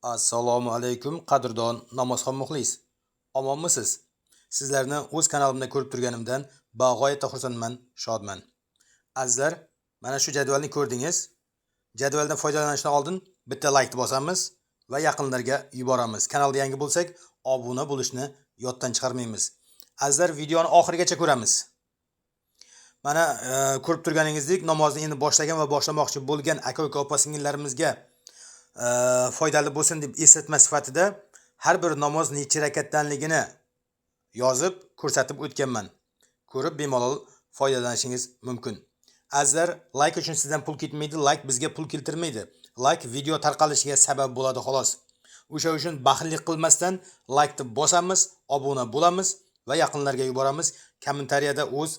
Assalomu alaykum, qadrdon namozxon muxlis. Omonmisiz? Sizlarni o'z kanalimda ko'rib turganimdan bag'oyatda xursandman, shodman. Azizlar, mana shu jadvalni ko'rdingiz. Jadvaldan foydalanishdan oldin bitta like bosamiz va yaqinlarga yuboramiz. Kanalda yangi bo'lsak, obuna bo'lishni yoddan chiqarmaymiz. Azizlar, videoni oxirigacha ko'ramiz. Mana ko'rib turganingizdek, namozni endi boshlagan va boshlamoqchi bo'lgan aka-uka, opa-singillarimizga foydali bo'lsin deb eslatma sifatida har bir namoz necha rakatdanligini yozib ko'rsatib o'tganman. Ko'rib bemalol foydalanishingiz mumkin. Azizlar, like uchun sizdan pul ketmaydi, like bizga pul keltirmaydi. Like video tarqalishiga sabab bo'ladi xolos. O'sha uchun baxillik qilmasdan like bosamiz, obuna bo'lamiz va yaqinlarga yuboramiz. Kommentariyada o'z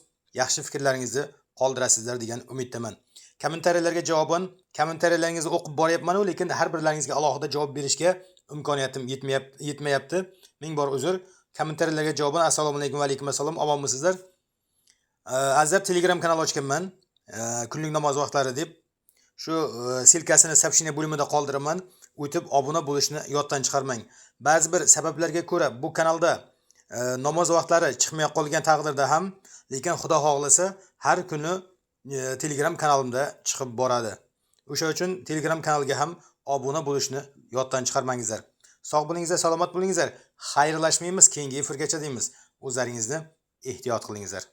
yaxshi fikrlaringizni qoldirasizlar degan umiddaman. Kommentariyalarga javoban kommentariyalaringizni o'qib boryapman-u, lekin har birlaringizga alohida javob berishga imkoniyatim yetmayapti. Ming bor uzr. Kommentariyalarga javoban assalomu alaykum va alaykum assalom. Omonmisizlar? Azizlar, Telegram kanal ochganman. Kunlik namoz vaqtlari deb. Shu ссылка sini сообщение bo'limida qoldiraman. O'tib obuna bo'lishni yoddan chiqarmang. Ba'zi bir sabablarga ko'ra bu kanalda namoz vaqtlari chiqmay qolgan taqdirda ham, lekin Xudo xohlasa har kuni Telegram kanalimda chiqib boradi. O'sha uchun Telegram kanalga ham obuna bo'lishni yoddan chiqarmangizlar. Sog' bo'lingizlar, salomat bo'lingizlar. Xayrlashmaymiz, keyingi efirgacha deymiz. O'zlaringizni ehtiyot qilingizlar.